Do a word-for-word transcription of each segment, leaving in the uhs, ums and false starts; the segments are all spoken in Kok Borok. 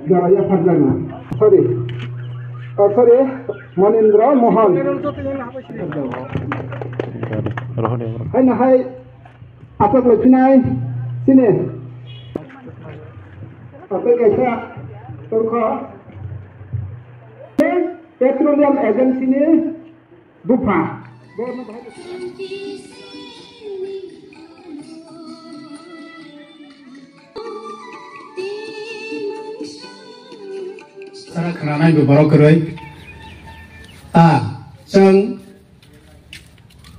Jara yapharjakna. Sorry. Oh, sorry. Monindra Mohan. Haino hai atok loi phinai sini. Atok kaisa tongkho. Petroleum Agency ni bupha. Sara khwnanai bo borok kwrwi. A, chwng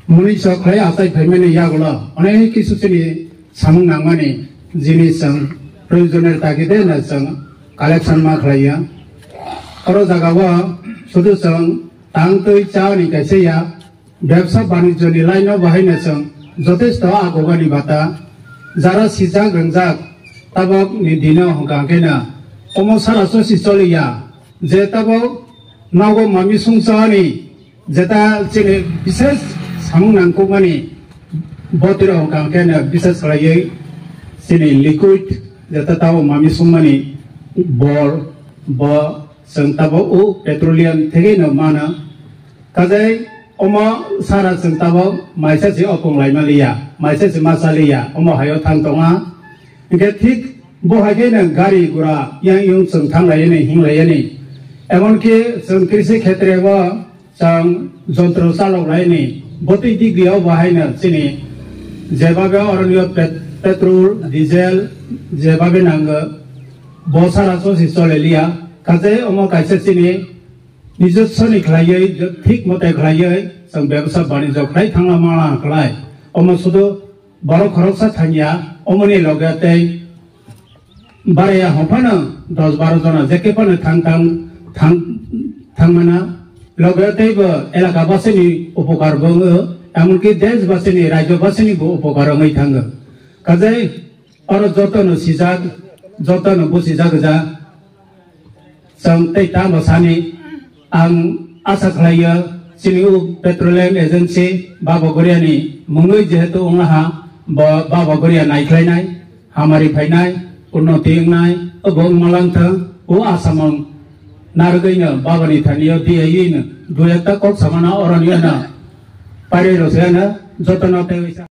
mwnwi sok khlai achai phaimani yagulo onek kisu chini samung nangmani jinis chwng proyojoner tagide no chwng collection ma khlaiya. Oro jagao sudu chwng tang twi cha ni kaisa ya, bebsa banijyo ni line o bahai no chwng jotesto agogani bata, jara sijak rwngjak tabok ni dino hwnkha khe no omo sara sosi choliya, je tabok nogo mami sung chani jeta chini bises samung nangkukmani botiro hwnkha khe no bises khlaiwi chini liquid jeta tabok mami sungmani bor bo chwng tabok o petroleum thegwi no mano. Kajai omo sara chwng tabok maisa se opong laima liya, maisa se masa liya, omo hayo thang tonga. Hingke thik bo hai khe nang gari gura yang yung chwng thang lai ni, hing lai ni. Emon ki chwng krisi khetre o chwng jontro chalok lai ni, botwi dik ria bo hai no chini jebabe oronio pet-, petrol, diesel jebabe nango bo sara sosi chole liya. Kajai omo kaisa chini nijoswoni khlaiwi, thik mote khlaiwi, chwng bebsa banijyo khlai thangla mala khlai. Omo sudu borok khoroksa thangya, omoni loge tei baraya hwnphano dos baro jona jeke phano thang thang thang thangmana. Loge tei bo elaka basini upokar bo wngo, emonki desh basini, rajyo basini bo upokar wngwi thango. Kajai oro jotono sijak, jotono bosijak ja. Chwng tei tamo sani, ang asa khlaiyo, chini o petroleum agency Baba Goriani mungwi jehetu wnglaha, bo Baba Goria naikhlainai, hamari phainai, unnoti wngnai, obo wngma langthwng, o asamung narwgwino Babani thaniyo diyaino dui ekta kok samano oroniyono pairwi rwsiyano jotono teiwi sa.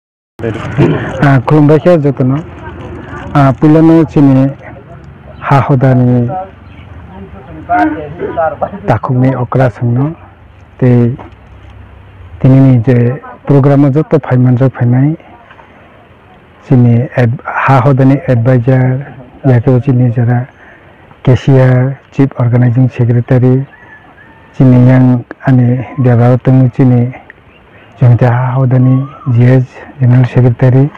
Ah, khulumbai khe jotono. Ah, puilano chini ha hodani takhukni okra songno tei tinini je program o joto phai manjak phainai chini ad-, ha hodani advisor, yakhe chini jara cashier, chief organizing secretary, chini yang ani debra tongwi chini Jomita Hodani G S General Secretary,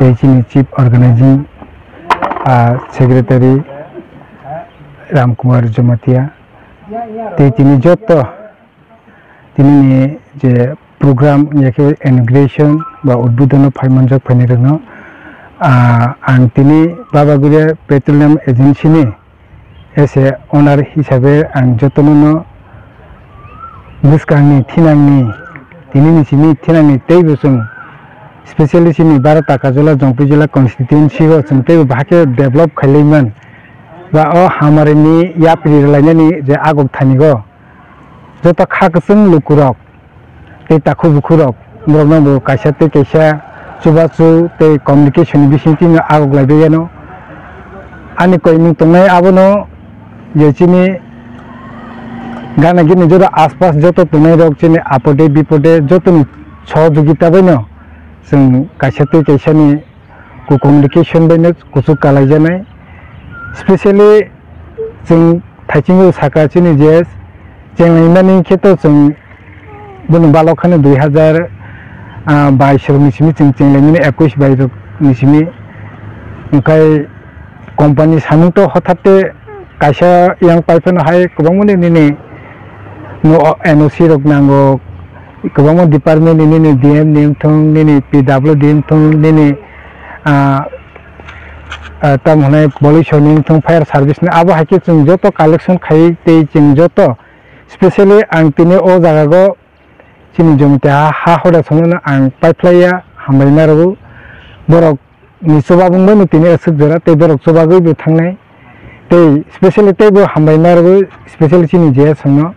tei chini Chief Organizing, ah, Secretary Ram Kumar Jamatia, tei chini joto tinini je program yakhe inauguration ba udbodhono phai manjak phainai rokno, ah, ang tini Baba Guria Petroleum Agency ni as a owner hisabe ang jotono no bwskangni thinangni, tinini simi thinangni teibo chwng specially chini Bharat Takajula Jongpui Jila constituency o chwng teibo bahai khe develop khailaiman ba o hamarini yapri rwlainani je agok thanigo joto kha kwchwng lukurok tei takhuk bukhurok, borokno bo kaisa tei kaisa chubachu tei communication ni bisingtwi no agoklai bai yano. Ani koimung tongnai abono je chini gana gini joto aspas joto tongnairok chini apode bipode jotoni sohojogita baino chwng kaisa tei kaisani ku communication bai no kuchuk kalaijaknai. Specially chwng thaichingwi saka chini je chenglaimani khe to chwng bono balok khani dui hazar bais rokni simi chwng chenglaimani, ekwis bais rokni simi. Hwnkhe company samung to hothat te kaisa yang pai phano hai kwbangmani nini no N O C rok nango, kwbangma department ni nini D M ni wngthung, nini P W D wngthung, nini, ah, ah, tamo hwnai police ni wngthung, fire service ni, abo hai khe chwng joto collection khai tei chwng joto specially ang tini o jaga go chini jomite ha, ha hoda songno ang paiphlaiya, hambai ma rwo. Borok ni chubagung bai no tini aswk jora tei borok chubagwi bo thangnai. Tei specially teibo hambai narwgwi, specially chini J S no,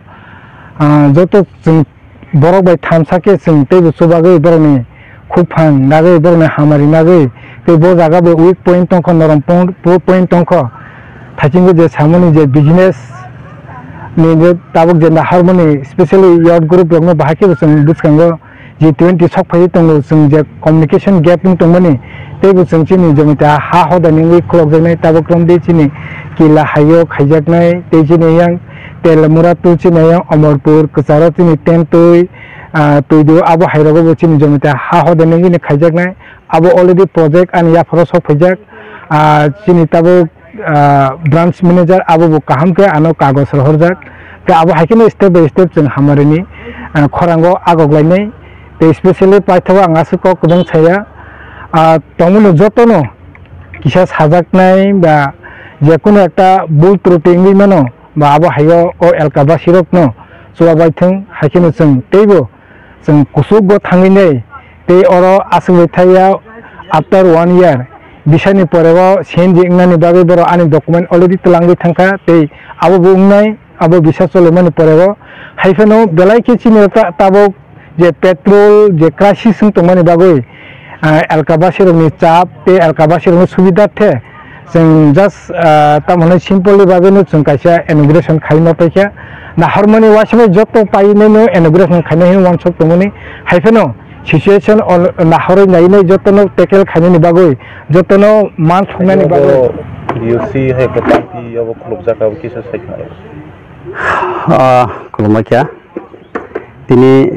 ah, joto chwng borok bai thamsa khe chwng teibo chubagwi borokni khukphang nagwi, borokni hamari nagwi, tei bo jaga bo weak point tongkho, norom pon-, po-, point tongkho. Thaichingbo je samani je business ni je tabuk je naharmani, specially youth group rokno bahai khe bo chwng bwskango G twenty sok phaiwi tongo, chwng je communication gap wng tongmani, teibo chwng chini Jamatia ha hodani wngwi khulokjaknai, tabuk romdi chini Kila haio khaijaknai, tei chini yang Telamura tu chini yang Omorpur kwcharo chini Tentwi, ah, Twidu abo hairogo bo chini Jamatia ha hodani wngwi khaijaknai, abo already project ani yapharo sok phaijak, ah, chini tabuk ah, branch manager abo bo kaham khe ano kagoj rohorjak. Tei abo hai kheno step by step chwng hamarini, ah, khorango agok lainai. Tei specially paithago ang aswk kok kwbang saya, ah, tongmani jotono kisa sajaknai ba je kunu ekta bul truti wngwi mano ba abo haio o elka basirokno chubabai thwng, hai kheno chwng teibo chwng kuchukgo thangwi nai, tei oro aswk bai thaya after one year, bisani pore o C N G wngnani bagwi borok ani document already twlangwi thangkha, tei abo bo wngnai, abo bisa cholaimani pore o. Hai phano belai khe chini ta-, tabuk je petrol je crisis wng tongmani bagwi, ah, elka basirokni chap tei elka basirokni subida the, chwng just, ah, tamo hwnwi simply bagwino chwng kaisa inauguration khaima paikha. Nahormani uaisa bai joto painai no inauguration khainai hwnwi uansuk tongmani. Hai phano situation on-, nahorwi nainai jotono tackle khainani bagwi, jotono man thoknani bagwi. Abo D O C hai khe party abo khulukjak abo kisa sai kha. Ah, khulumkha. Tini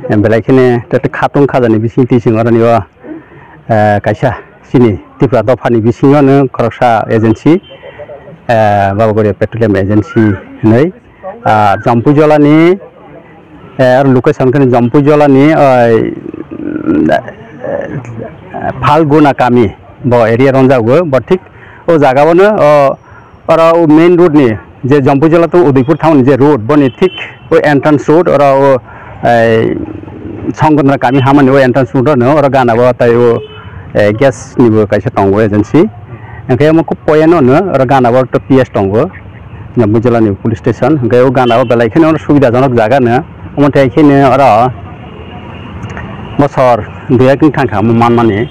belai kheno tete khatung khajani bising twi chwng oroni o, eh, kaisa chini Tripura dophani bisingo no khoroksa agency, eh, Baba Garia Petroleum Agency hinwi, ah, Jampuijolani, eh, aro location kheno Jampuijolani, oi, Phalguna kami bo area ronjago, bo thik o jaga o no, o, oro o main road ni je Jampuijala to Udaipur town ni je road, boni thik o entrance road, oro o, ei, Songkondra kami hamani o entrance road no, oro gana bo tai o, eh, gas ni bo kaisa tongo agency. Hwnkhe omo kok poya no no, oro gana bo to P S tongo, Jampuijala ni police station. Hwnkhe o gana bo belai kheno oro subida jonok jaga no, omo thai kheno oro bosor dui ek wng thang kha omo manmani,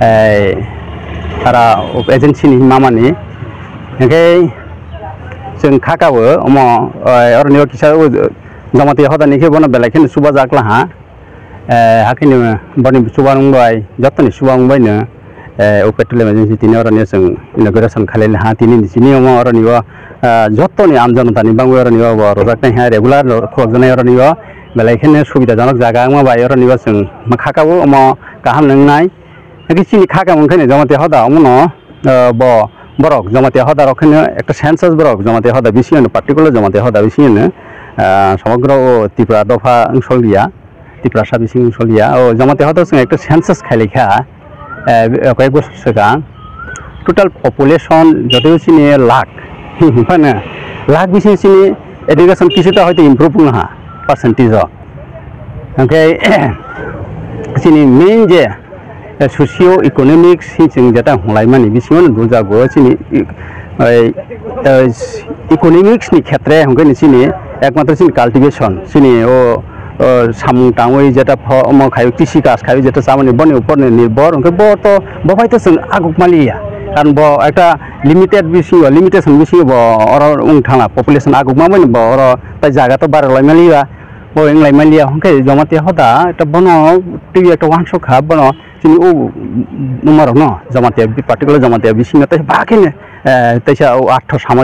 ei, oro agency ni mamani. Hwnkhe chwng kha kabo omo, eh, oroni o kisa o Jamatia hodani khe bono belai kheno chubajak laha. Eh, hakhe ni boni chuba wng bai, jotoni chuba wng bai no, eh, o petroleum agency tini oroni o chwng inauguration khalai laha. Tini ni sini omo oroni o, ah, jotoni amjonotani bangwi oroni o bo rwjak tong kha, regular khulokjaknai oroni o belai kheno subidajonok jaga wngma bai oroni o chwng ma kha kabo omo kaham nwngnai. Hwnkhe chini kha kamo wngkhe no Jamatia hoda omono, ah, bo borok Jamatia hoda rok kheno ekta census borok Jamatia hoda bisingo no, particular Jamatia hoda bisingo no, ah, somogro o Tripura dopha wng soliya, Tiprasa bising wng soliya. O Jamatia hoda chwng ekta census khailai kha, eh, koyek bosor swkang. Total population joto chini lakh, phano lakh bisingo chini education kisuta hoito improve wngha percentage o. Hwnkhe chini main je eh, socio economics hinwi chwng jeta hwnlaimani bisingo no nukjago chini, eh, eh, economics ni khetre hwnkhe ni chini ekmatro chini cultivation, chini o, o samung tangwi jeta pho-, omo khai, kisi kaj khai jeta chamani boni upor ni nirbhor hwnkhe bo to, bo bai to chwng aguk maliya. Karon bo ekta limited bisingo, limitation bisingo bo oro wng thangna, population aguk ma bai bo oro tai jaga to barok lai maliya, bo wng lai maliya hwnkhe Jamatia hoda ekta bono twi ekta uansuk kha bono chini o umarokno Jamatia, particular Jamatia bisingo tei ba khe, eh, teisa o atho samajik